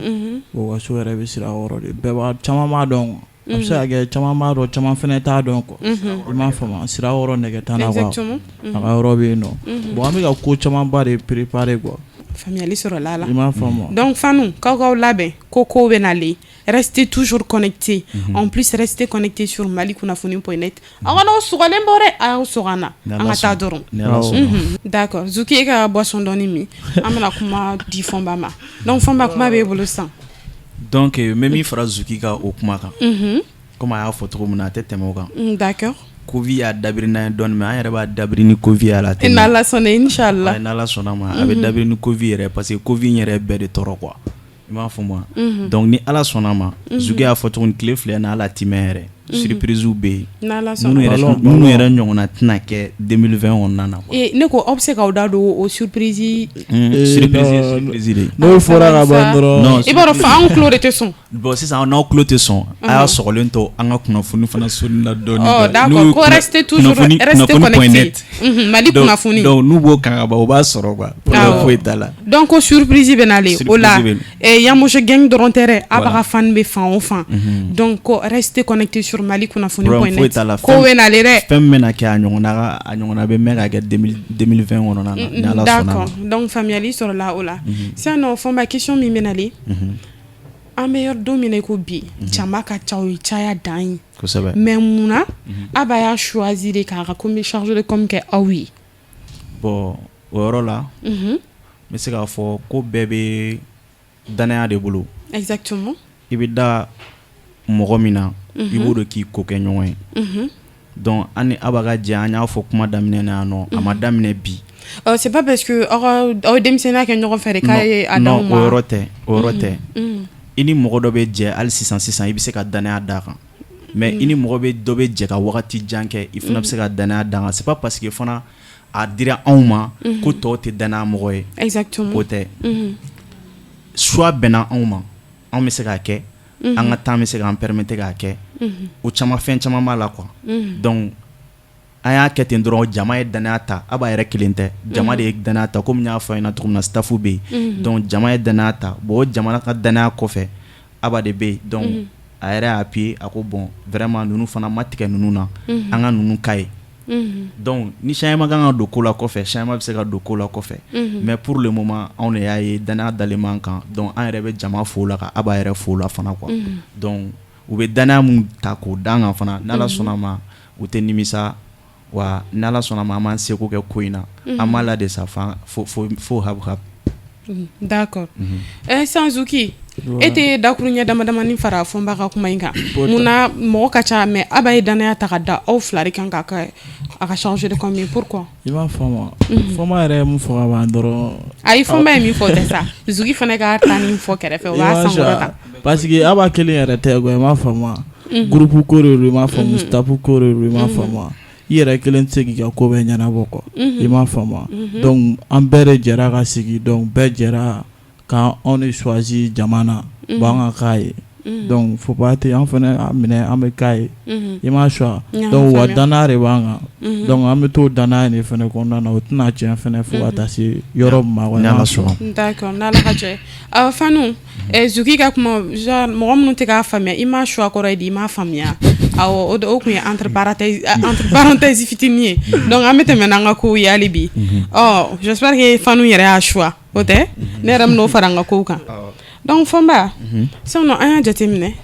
O ka so yɛrɛ bɛ Sirakɔrɔ de. Bɛɛ b'a, caman b'a dɔn. A bɛ se ka kɛ caman b'a dɔn, caman fana t'a dɔn quoi. I m'a faamu? Sirakɔrɔ nɛgɛtan na quoi. A ka yɔrɔ bɛ yen nɔ. Bon, an bɛ ka ko camanba de préparer quoi. Faamuyali sɔrɔla a la. I m'a faamu. Donc fanu, k'aw k'aw labɛn ko kow bɛ nalen. Restez toujours connectés. En plus, restez connectés sur malikunnafoni.net. Aw kana aw sɔgɔlen bɔ dɛ, a y'aw sɔgɔ an na. An ka taa dɔrɔn. D'accord. Zuki, e ka boisson dɔɔni min. An bɛna kuma di Fɔnba ma. Donc Fɔnba, kuma b'e bolo sisan. Donc n bɛ min fara Zuki ka o kuma kan, komi a y'a fɔ cogo min na, a tɛ tɛmɛ o kan. D'accord. Covid y'a dabiri n'an ye dɔɔnin, mais an yɛrɛ b'a dabiri ni Covid ye a la. N'Ala sɔnna, inchallah. N'Ala sɔnna ma, a bɛ dabiri ni Covid yɛrɛ, parce que Covid yɛrɛ bɛɛ de tɔɔrɔ quoi. I m'a fɔ ma? Donc ni Ala sɔnna ma, Zuki y'a fɔ cogo min, tile 2 na, ala timɛ yɛrɛ, surprise bɛ yen minnu yɛrɛ ɲɔgɔnna tɛna kɛ 2020 kɔnɔna na. Ne ko aw bɛ se k'aw da don o surprise? Surprise de n'o fɔra ka ban dɔrɔn. I b'a dɔn, anw tulo de tɛ sɔn. Bon, sisan n'aw tulo tɛ sɔn, a y'a sɔgɔlen to an ka kunnafoni fana soni na dɔɔnin. Oh d'accord, ko restez toujours, restez connectés. Mali kunnafoni. Donc n'u b'o kan ka ban, o b'a sɔrɔ quoi, problème foyi t'a la. Donc ko surprise bɛ nalen o la, Yamoje gang dɔrɔn tɛ dɛ, a b'a ka fan bɛ fan o fan. Donc ko restez connectés sur malikunnafoni.net, ko bɛ nalen dɛ. Fɛn min bɛna kɛ, a ɲɔgɔnna bɛ mɛn ka kɛ 2020 kɔnɔna na, ni Ala sɔnna. D'accord, donc faamuyali sɔrɔla o la. Sisan nɔ Fɔnba, question min bɛ nalen, an bɛ yɔrɔ don min na i ko bi, jama ka ca, o ye caya dan ye. Mais munna Aba y'a choisi de k'a ka commis chargé de com kɛ aw ye? Bon, o yɔrɔ la, n bɛ se k'a fɔ ko bɛɛ bɛ danaya de bolo. I bɛ da mɔgɔ min na, i b'o de k'i ko kɛ ɲɔgɔn ye. Donc an ni Aba ka jɛ, an y'a fɔ kuma daminɛ na yan nɔ, a ma daminɛ bi. C'est pas parce que aw ye denmisɛnninya kɛ ɲɔgɔn fɛ de k'a ye a d'aw ma. Non, o yɔrɔ tɛ, o yɔrɔ tɛ. I ni mɔgɔ dɔ bɛ jɛ hali sisan sisan, i bɛ se ka danaya d'a kan, mais i ni mɔgɔ bɛ dɔ bɛ jɛ ka wagati jan kɛ, i fana bɛ se ka danaya d'a kan. C'est pas parce que fana a dira anw ma ko tɔw tɛ danaya mɔgɔ ye. O tɛ. Choix bɛnna anw ma, anw bɛ se k'a kɛ, an ka temps bɛ se k'an permettre k'a kɛ. O caman, fɛn caman b'a la quoi. Donc an y'a kɛ ten dɔrɔn, jama ye danaya ta. Aba yɛrɛ kelen tɛ, jama de ye danaya ta. Komi n y'a fɔ a ɲɛna cogo min na, staff bɛ yen. Donc jama ye danaya ta. Bon, o jamana ka danaya kɔfɛ, Aba de bɛ yen. Donc a yɛrɛ y'a appuyé, a ko bon, vraiment, ninnu fana ma tigɛ ninnu na, an ka ninnu ka ye. Donc ni changement kan ka don ko la kɔfɛ, changement bɛ se ka don ko la kɔfɛ, mais pour le moment, anw de y'a ye danaya dalen b'an kan. Donc an yɛrɛ bɛ jama fo la, ka Aba yɛrɛ fo la fana quoi. Donc u bɛ danaya mun ta k'o d'an kan fana, n'Ala sɔnna ma, u tɛ nimisa wa. N'Ala sɔnna ma, an b'an seko kɛ ko in na, an b'a la de sa fo fo hab hab. D'accord. Sisan Zuki, e tɛ dakuruɲɛ dama damani fara Fɔnba ka kuma in kan? Munna mɔgɔ ka ca, mais Aba ye danaya ta ka da aw fila de kan k'a kɛ a ka chargé de com ye? Pourquoi? I b'a faamu, Fɔnba yɛrɛ ye mun fɔ ka ban dɔrɔn. Ayi, Fɔnba ye min fɔ o tɛ sa, Zuki fana ka taa nin fɔ kɛrɛfɛ, o b'a sankɔrɔta. Parce que Aba kelen yɛrɛ tɛ quoi, i m'a faamu. Groupe ko de don, i m'a faamu, staff ko de don, i m'a faamu. I yɛrɛ kelen tɛ se k'i ka ko bɛɛ ɲɛnabɔ quoi, i m'a faamu. Donc an bɛɛ de jɛra ka sigi, donc bɛɛ jɛra ka anw de choisi jama na, bon, an ka k'a ye. Donc faut pas ten, an fana y'a minɛ, an bɛ k'a ye, i m'a choix. Donc wa danaya de b'an kan. Donc an bɛ t'o danaya de fana kɔnɔna na, o tɛna tiɲɛ fana fo ka taa se yɔrɔ min ma quoi. Ni Ala sɔnna. D'accord, n'Ala ka jɛ. Fanu, Zuki ka kuma, genre mɔgɔ minnu tɛ k'a faamuya, i m'a choix kɔrɔ ye di, i m'a faamuya. Awɔ, o tun ye entre parenthèse fitinin ye. Donc an bɛ tɛmɛ n'an ka kow ye hali bi. Ɔ, j'espère que Fanu yɛrɛ y'a choix, o tɛ? Ne yɛrɛ bɛn'o fara n ka kow kan. Donc Fɔnba, sisan nɔ an y'a jateminɛ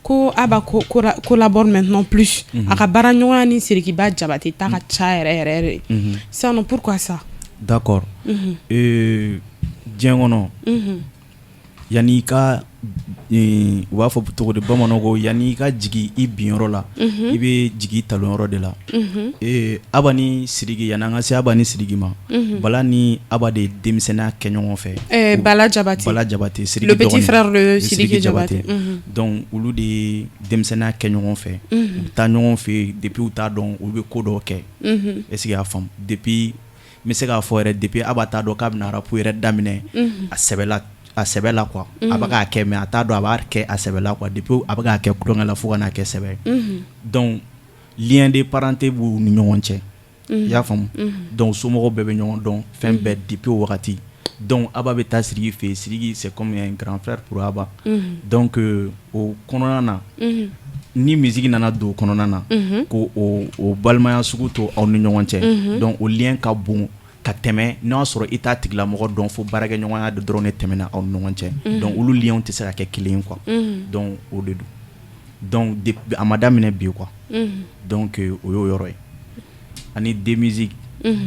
ko Aba collabore maintenant plus, a ka baara ɲɔgɔnya ni Sirikiba Jabate ta ka ca yɛrɛ yɛrɛ yɛrɛ. Sisan nɔ, pourquoi ça? D'accord. Diɲɛ kɔnɔ, yanni i ka, u b'a fɔ cogo di bamananw ko, yanni i ka jigin i binyɔrɔ la, i bɛ jigin i talonyɔrɔ de la. Aba ni Sidiki, yanni an ka se Aba ni Sidiki ma, Bala ni Aba de ye denmisɛnninya kɛ ɲɔgɔn fɛ. Bala Jabate. Bala Jabate, Sidiki Le petit dɔgɔnin. frère de Sidiki Sidiki Jabate. Donc olu de ye denmisɛnninya kɛ ɲɔgɔn fɛ. U bɛ taa ɲɔgɔn fɛ yen depuis u t'a dɔn, olu bɛ ko dɔw kɛ. Est ce que i y'a faamu? Depuis, n bɛ se k'a fɔ yɛrɛ, depuis Aba t'a dɔn k'a bɛna rap yɛrɛ daminɛ a sɛbɛ la, a sɛbɛ la quoi. A bɛ k'a kɛ, mais a t'a dɔn a b'a kɛ a sɛbɛ la quoi. Depuis a bɛ k'a kɛ tulonkɛ la fo ka n'a kɛ sɛbɛ ye. Donc lien de parenté b'u ni ɲɔgɔn cɛ. I y'a faamu? Donc somɔgɔw bɛɛ bɛ ɲɔgɔn dɔn, fɛn bɛɛ depuis o wagati. Donc Aba bɛ taa Sidiki fɛ yen, Sidiki c'est comme un grand frère pour Aba. Donc o kɔnɔna na, ni musique nana don o kɔnɔna na, ko o balimaya sugu to aw ni ɲɔgɔn cɛ, donc o lien ka bon ka tɛmɛ hali Ka tɛmɛ n'a y'a sɔrɔ i t'a tigilamɔgɔ dɔn, fo baarakɛɲɔgɔnya de dɔrɔn de tɛmɛna aw ni ɲɔgɔn cɛ. Donc olu liens tɛ se ka kɛ kelen ye quoi. Donc o de don. Donc a ma daminɛ bi quoi. Donc o y'o yɔrɔ ye. Ani D-Music,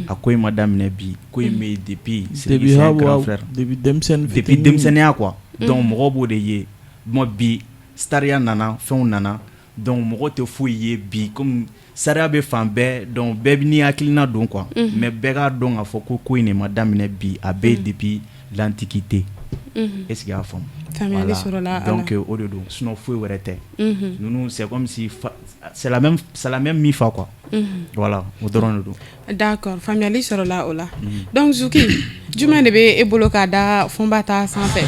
a ko in ma daminɛ bi, ko in bɛ yen depuis Sidiki, c'est un grand frère, depuis denmisɛnnin. Depuis denmisɛnninya quoi. Donc mɔgɔw b'o de ye. Bon, bi star ya nana, fɛnw nana, donc mɔgɔ tɛ foyi ye bi comme sariya bɛ fan bɛɛ. Donc bɛɛ n'i hakilina don quoi. Mais bɛɛ k'a dɔn k'a fɔ ko ko in de ma daminɛ bi, a bɛ yen depuis l'antiquité. Est ce que i y'a faamu? Faamuyali sɔrɔla a la. Donc o de don, sinon foyi wɛrɛ tɛ. Ninnu, c'est comme si c'est la même mifa quoi. Voilà, o dɔrɔn de don. D'accord, faamuyali sɔrɔla o la. Donc Zuki, jumɛn de bɛ e bolo k'a da Fɔnba ta sanfɛ?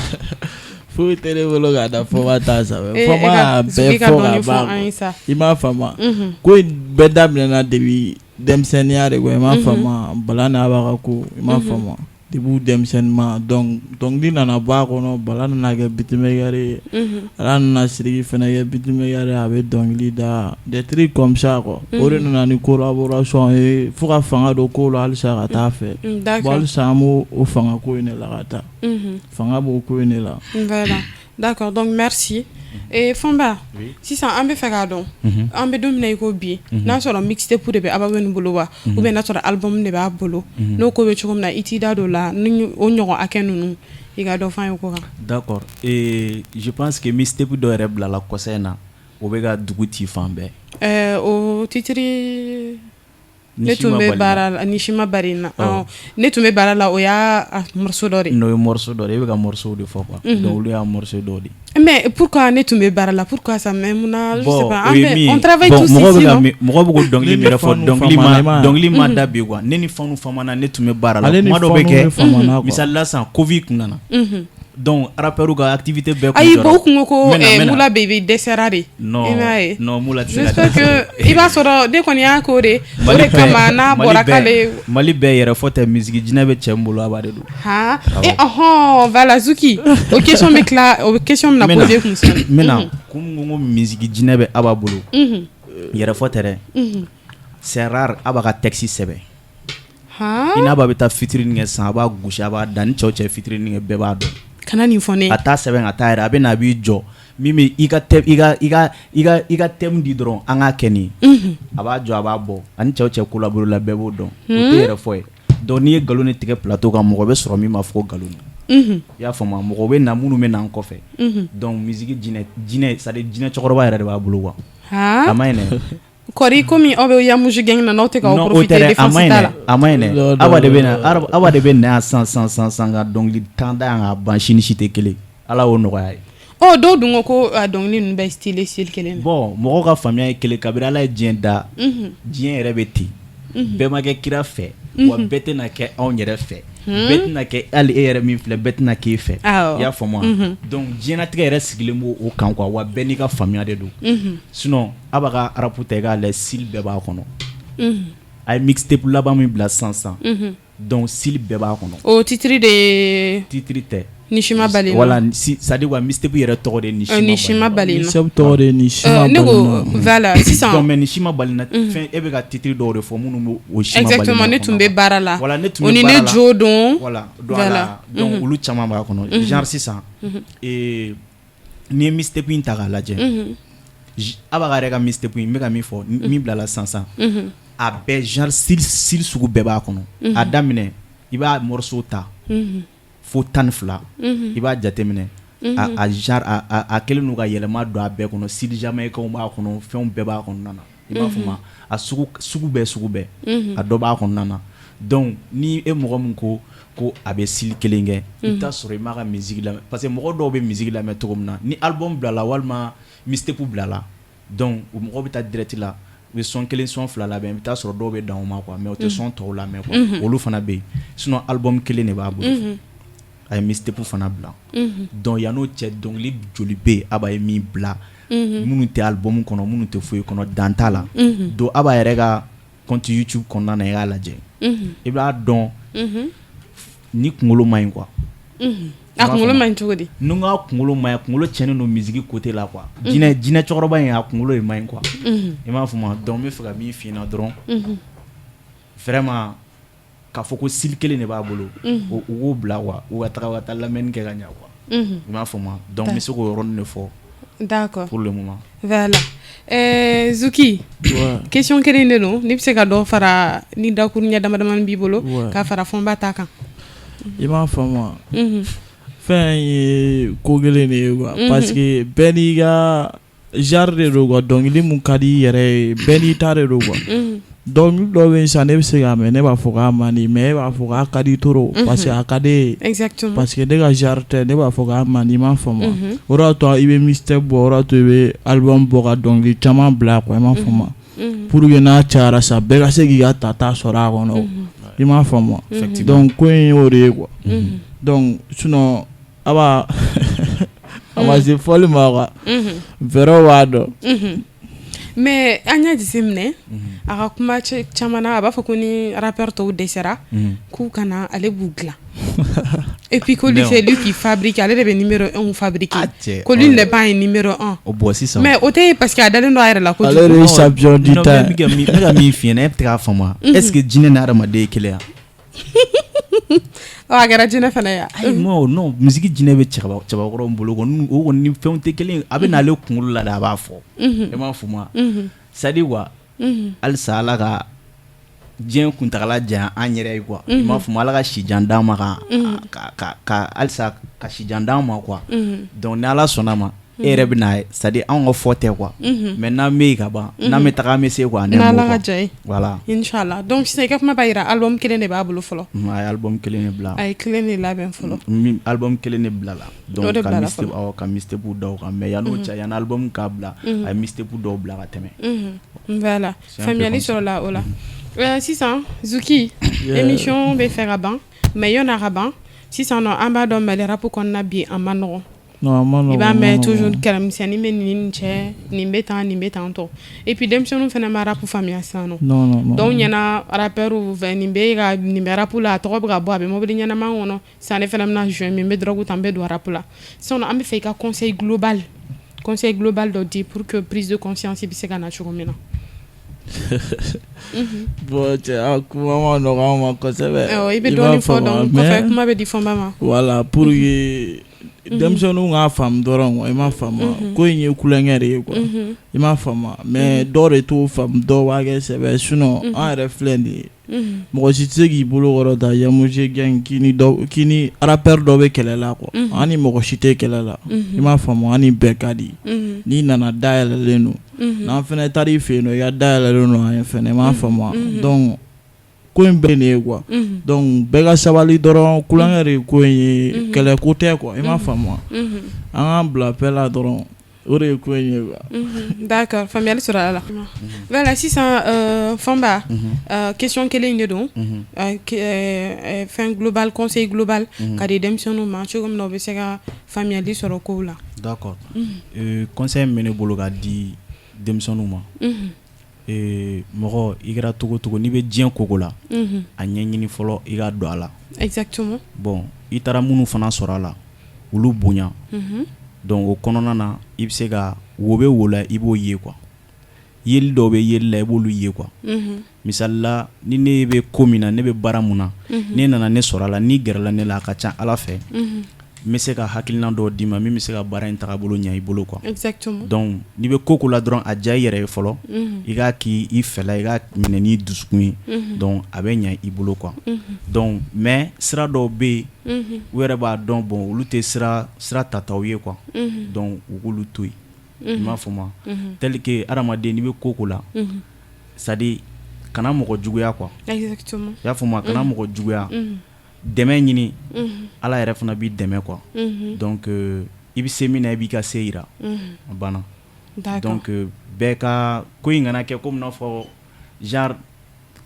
Foyi tɛ ne bolo k'a da Fɔnba ta sanfɛ. E Fɔnba ka y'a Zuki bɛɛ ka fɔ dɔɔni ka fɔ ban. an ye sa. I m'a faamu, ko in bɛɛ daminɛna depuis denmisɛnninya de quoi, i m'a faamu? Bala n'a b'a ka ko, i m'a faamu, depuis denmisɛnnin ma. Donc dɔnkili nana bɔ a kɔnɔ, Bala nana kɛ beatmaker ye, Ala nana Sidiki fɛnɛ kɛ beatmaker ye, a bɛ dɔnkili da, des trucs comme ça quoi. O de nana ni collaboration ye fo ka fanga don ko la halisa ka taa fɛ. Bon, halisa an b'o o fanga ko in de la ka taa, fanga b'o ko in de la. Voilà, d'accord, donc merci. Et Fɔnba, sisan an bɛ fɛ k'a dɔn, an bɛ don min na i ko bi, n'a sɔrɔ mixtape de bɛ Aba Wayne bolo wa, ou bien n'a sɔrɔ album de b'a bolo, n'o ko bɛ cogo min na, i t'i da don o la, ni o ɲɔgɔn hakɛ ninnu, i ka dɔ f'an ye o ko kan. D'accord, et je pense que mixtape dɔ yɛrɛ bilala kɔsa in na, o bɛ ka dugu ci fan bɛɛ. O titre, ne tun bɛ baara la, ni si ma bari na, ne tun bɛ baara la, o y'a morceau dɔ de. N'o ye morceau dɔ de ye, e bɛ ka morceau de fɔ quoi. Donc olu y'a morceau dɔ de. Mais pourquoi ne tun bɛ baara la, pourquoi ça même munna, je sais pas, o ye min on travaille tous ici, non? Mɔgɔ bɛ ko dɔnkili min yɛrɛ fɔ, dɔnkili ma da bi quoi. Ne ni Fanu famana, ne tun bɛ baara la. Kuma dɔ bɛ kɛ, misali la sisan, Covid kun nana, donc rappeurs ka activité bɛɛ kun Ayi, bon, u kun ko Moula Bébé dɛsɛra de. Non. I m'a ye? Non, Moula tɛ se ka J'espère que i b'a sɔrɔ ne kɔni y'a k'o de, o de kama n'a bɔra k'ale. Mali bɛɛ yɛrɛ fɔ tɛ, musique jinɛ bɛ cɛ min bolo, Aba de don. Han, e ɔhɔn, voilà Zuki, o question bɛ tila, o question bɛna poser kun sɔnni. N bɛna kun ko musique jinɛ bɛ Aba bolo, yɛrɛ fɔ tɛ dɛ. C'est rare Aba ka texte sɛbɛn. I n'a bɛ taa featuring kɛ sisan, a b'a gosi, a b'a da ni cɛw cɛ featuring kɛ, bɛɛ b'a dɔn. Kana nin fɔ ne. A t'a sɛbɛn ka taa yɛrɛ, a bɛ na, a b'i jɔ min bɛ i ka i ka i ka i ka i ka thème di dɔrɔn, an k'a kɛ nin ye, a b'a jɔ, a b'a bɔ, ani cɛw cɛ collaborer la, bɛɛ b'o dɔn, o tɛ yɛrɛ fɔ ye. Donc n'i ye nkalon de tigɛ plateau kan, mɔgɔ bɛ sɔrɔ min b'a fɔ ko nkalon don. I y'a faamu? Mɔgɔ bɛ na minnu bɛ na an kɔfɛ. Donc musique jinɛ jinɛ, c'est à dire jinɛ cɛkɔrɔba yɛrɛ de b'a bolo quoi. A ma ɲi dɛ. Kɔri, komi aw bɛ Yamuju gang na, n'aw tɛ k'aw profiter défense t'a la. A ma ɲi dɛ. Aba de bɛ na, Aba de bɛ na yan sisan sisan sisan sisan ka dɔnkili tan da yan k'a ban, si ni si tɛ kelen, Ala y'o nɔgɔya ye. Ɔ, dɔw dun ko ko dɔnkili ninnu bɛɛ style kelen. Bon, mɔgɔw ka faamuya ye kelen. Kabini Ala ye diɲɛ da, diɲɛ yɛrɛ bɛ ten, bɛɛ ma kɛ kira fɛ wa, bɛɛ tɛna kɛ anw yɛrɛ fɛ, bɛɛ tɛna kɛ, hali e yɛrɛ min filɛ, bɛɛ tɛna k'e fɛ. I y'a faamu wa? Donc diɲɛlatigɛ yɛrɛ sigilen b'o o kan quoi. Wa bɛɛ n'i ka faamuya de don. Sinon Aba ka rap ta, i k'a lajɛ, style bɛɛ b'a kɔnɔ. A ye mixtape laban min bila sisan sisan, donc style bɛɛ b'a kɔnɔ. O titre de ye? Titre tɛ. Ni si ma bali. Voilà, c'est à dire quoi, mixtape yɛrɛ tɔgɔ de ye ni si ma bali. Mixtape tɔgɔ de ye ni si ma Ne ko voilà sisan. Donc mais ni si ma bali na fɛn, e bɛ ka titre dɔw de fɔ minnu b'o o si ma bali. Exactement, ne tun bɛ baara la. Voilà, ne tun O bɛ ni baara ne la. jo don. Voilà, donc olu caman b'a kɔnɔ. Genre sisan, n'i ye mixtape in ta k'a lajɛ, Aba yɛrɛ ka mixtape in, n bɛ ka min fɔ, min bilala sisan sisan, a bɛɛ genre style sugu bɛɛ b'a kɔnɔ. A daminɛ, i b'a morceau ta fo 12, i b'a jateminɛ, a genre a kɛlen don ka yɛlɛma don a bɛɛ kɔnɔ. Style jamaïcain b'a kɔnɔ, fɛnw bɛɛ b'a kɔnɔna na, i b'a faamu, a sugu sugu bɛɛ, sugu bɛɛ, a dɔ b'a kɔnɔna na. Donc ni e mɔgɔ min ko ko a bɛ style kelen kɛ, i bɛ taa sɔrɔ i m'a ka musique lamɛn, parce que mɔgɔ dɔw bɛ musique lamɛn cogo min na, ni album bilala walima mixtape bilala, donc o mɔgɔ bɛ taa direct la, u bɛ son kelen, son fila labɛn, i bɛ taa sɔrɔ dɔw bɛ dan o ma quoi, mais u tɛ son tɔw lamɛn quoi. Olu fana bɛ yen. Sinon album kelen de b'a bolo, a ye mixtape fana bila. Donc yan'o cɛ, dɔnkili joli bɛ yen Aba ye min bila, minnu tɛ album kɔnɔ, minnu tɛ foyi kɔnɔ, dan t'a la. Donc Aba yɛrɛ ka compte YouTube kɔnɔna na, i k'a lajɛ, i b'a dɔn ni kunkolo ma ɲi quoi. A kunkolo ma ɲi cogo di? Ni n ko a kunkolo ma ɲi, kunkolo tiɲɛnen don musique côté la quoi. Jinɛ cɛkɔrɔba in, a kunkolo de ma ɲi quoi, i m'a faamu? Donc n bɛ fɛ ka min f'i ɲɛna dɔrɔn, vraiment. k'a fɔ ko style kelen de b'a bolo, u k'o bila quoi, u ka taga, u ka taa lamɛnni kɛ ka ɲɛ quoi. I m'a faamu? Donc n bɛ se k'o yɔrɔnin de fɔ D'accord. pour le moment. Voilà. Zuki, question kelen de don, n'i bɛ se ka dɔ fara ni dakuruɲɛ dama damani b'i bolo ka fara Fɔnba ta kan. I m'a faamu wa? Fɛn ye ko kelen de ye quoi, parce que bɛɛ n'i ka genre de don quoi. Dɔnkili mun ka di i yɛrɛ ye, bɛɛ n'i ta de don quoi. Dɔnkili dɔ bɛ yen sisan, ne bɛ se k'a mɛn, ne b'a fɔ k'a man di, mais e b'a fɔ k'a ka di trop, parce que a ka di e ye. Parce que ne ka genre tɛ, ne b'a fɔ k'a man di. I m'a faamu wa? O de y'a to i bɛ mixtape bɔ, o de y'a to i bɛ album bɔ, ka dɔnkili caman bila quoi. I m'a faamu wa? Pour que n'a cayara sa, bɛɛ ka se k'i ka tata sɔrɔ a kɔnɔ. I m'a faamu wa? Donc ko in y'o de ye quoi. Donc sinon a b'a a ma se fɔli ma quoi, fɛɛrɛw b'a dɔn. Mais an y'a jateminɛ a ka kuma caman na, a b'a fɔ ko ni rappeur tɔw dɛsɛra, k'u kana, ale b'u dilan. Et puis ko lui, c'est lui qui fabrique, ale de bɛ numéro 1 fabriquer, ko lui n'est pas un numéro 1. O bon, sisan Mais o tɛ parce que a dalen don a yɛrɛ la kojugu. Ale de ye champion du temps. Ne bɛ ka min f'i ɲɛna, e bɛ k'a faamu wa? Est ce que jinɛ ni hadamaden ye kelen ye? Ɔ, a kɛra jinɛ fana ye. Ayi, non non, musique jinɛ bɛ cɛbakɔrɔ min bolo kɔni, o kɔni ni fɛnw tɛ kelen ye. A bɛ n'ale kunkolo la de, a b'a fɔ. E m'a faamu wa? C'est à dire quoi, halisa Ala ka diɲɛ kuntagala janya an yɛrɛ ye quoi. I m'a faamu? Ala ka si jan d'an ma, ka halisa ka si jan d'an ma quoi. Donc ni Ala sɔnna ma, e yɛrɛ bɛ n'a ye, c'est à dire anw ka fɔ tɛ quoi, mais n'an bɛ yen ka ban, n'an bɛ taga, an bɛ se quoi. N'Ala ka diya ye. Voilà. Inchallah. Donc sisan i ka kuma b'a jira album kelen de b'a bolo fɔlɔ. A ye album kelen de bila. A ye kelen de labɛn fɔlɔ. Album kelen de bila la. Donc ka mixtape, awɔ, ka mixtape da o kan. Mais yan'o cɛ, yanni album k'a bila, a ye mixtape dɔw bila ka tɛmɛ. Voilà, faamuyali sɔrɔla o la. Sisan Zuki, émission bɛ fɛ ka ban, mais yan'a ka ban sisan nɔ, an b'a dɔn Mali rap kɔnɔna bi, a ma nɔgɔn. I b'a mɛn toujours kɛlɛmisɛnnin bɛ nin cɛ, nin bɛ tan, nin bɛ tan tɔ. Et puis denmisɛnninw fana ma rap faamuya sisan nɔ. Dɔw ɲɛna rappeur fɛ, nin bɛ ka nin bɛ rap la, a tɔgɔ bɛ ka bɔ, a bɛ mobili ɲɛnama kɔnɔ sisan, ne fana bɛna jouer min, n bɛ drogue ta, n bɛ don rap la. Sisan nɔ, an bɛ fɛ i ka conseil global dɔ di pour que prise de conscience bɛ se ka na cogo min na. Bon cɛ, a kuma ma nɔgɔ an ma kosɛbɛ. I bɛ dɔɔnin fɔ, donc kɔfɛ kuma bɛ di Fɔnba ma. Voilà, pour que denmisɛnninw k'a faamu dɔrɔn quoi. I m'a faamu, ko in ye kulonkɛ de ye quoi. I m'a faamu, mais dɔw de t'o faamu, dɔw b'a kɛ sɛbɛ. Sinon an yɛrɛ filɛ nin ye, mɔgɔ si tɛ se k'i bolo kɔrɔta Yamoje gang k'i ni dɔ, k'i ni rappeur dɔ bɛ kɛlɛ la quoi. An ni mɔgɔ si tɛ kɛlɛ la. I m'a faamu, an ni bɛɛ ka di. N'i nana, dayɛlɛlen don. N'an fɛnɛ taar'i fɛ yen nɔ, i ka dayɛlɛlen don an ye fɛnɛ. I m'a faamu, donc ko in bɛɛ nin ye quoi. Donc bɛɛ ka sabali dɔrɔn, kulonkɛ de ye ko in ye, kɛlɛ ko tɛ quoi. I m'a faamu, an k'an bila paix la dɔrɔn, o de ye ko in ye quoi. D'accord, faamuyali sɔrɔ a la. Voilà, sisan Fɔnba, question kelen in de don, fɛn global, conseil global ka di denmisɛnninw ma cogo min na u bɛ se ka faamuyali sɔrɔ kow la. D'accord, conseil min bɛ ne bolo ka di denmisɛnninw ma, mɔgɔ i kɛra cogo cogo, n'i bɛ diɲɛ koko la, a ɲɛɲini fɔlɔ, i ka don a la. Bon, i taara minnu fana sɔrɔ a la, olu bonya. Donc o kɔnɔna na, i bɛ se ka wo bɛ wo la, i b'o ye quoi. Yeli dɔw bɛ yeli la, i b'olu ye quoi. Misali la, ni ne bɛ ko min na, ne bɛ baara mun na, ne nana ne sɔrɔ a la, n'i gɛrɛla ne la, a ka ca Ala fɛ, n bɛ se ka hakilina dɔw d'i ma min bɛ se ka baara in tagabolo ɲɛ i bolo quoi. Donc n'i bɛ ko ko la dɔrɔn, a diya i yɛrɛ ye fɔlɔ, i k'a k'i i fɛla, i k'a minɛ n'i dusukun ye, donc a bɛ ɲɛ i bolo quoi. Donc mais sira dɔw bɛ yen, u yɛrɛ b'a dɔn, bon, olu tɛ sira tataw ye quoi. Donc u k'olu to yen. I m'a faamu, tel que hadamaden, n'i bɛ ko ko la, c'est à dire kana mɔgɔ juguya quoi. I y'a faamu, kana mɔgɔ juguya, dɛmɛ ɲini, Ala yɛrɛ fana b'i dɛmɛ quoi. Donc i bɛ se min na, i b'i ka se yira, a banna. Donc bɛɛ ka ko in kana kɛ komi n'a fɔ genre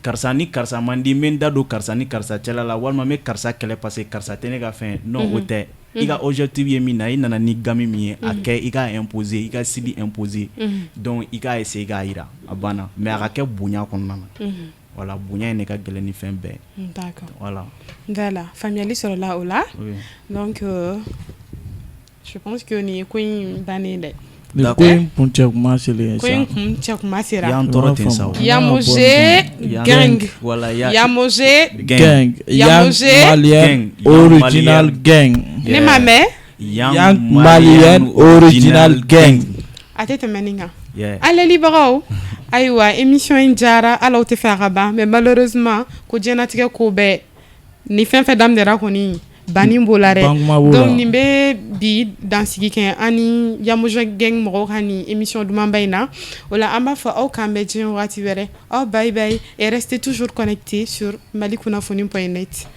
karisa ni karisa man di, n bɛ n da don karisa ni karisa cɛla la, walima n bɛ karisa kɛlɛ parce que karisa tɛ ne ka fɛn. Non, o tɛ. I ka objectif ye min na, i nana ni gamme min ye, a kɛ, i k'a imposer, i ka style imposer. Donc i k'a essayer k'a yira, a banna. Mais a ka kɛ bonya kɔnɔna na. Voilà, bonya in de ka gɛlɛn ni fɛn bɛɛ. Voilà. Voilà, faamuyali sɔrɔla o la. Donc je pense que nin ye ko in bannen dɛ. Ni ko in kuncɛ kuma selen ko in kuncɛ kuma sera. Y'an tɔɔrɔ ten sa o. Yamoze gang. Voilà. Yamoze gang. Yamoze Malien original gang. Ne ma mɛn. Yang Malien original gang. A tɛ tɛmɛ nin kan. Alelibagaw, ayiwa, émission in diyara, ala tɛ fɛ a ka ban, mais malheureusement ko diɲɛnatigɛ ko bɛɛ ni fɛn fɛn daminɛra kɔni, banni b'o la dɛ. Donc nin bɛ bi dansigi kɛ an ni Yamoze gang mɔgɔw ka nin émission dumanba in na. O la, an b'a fɔ aw k'an bɛn diɲɛ wagati wɛrɛ. Aw bye bye et restez toujours connectés sur malikunnafoni.net.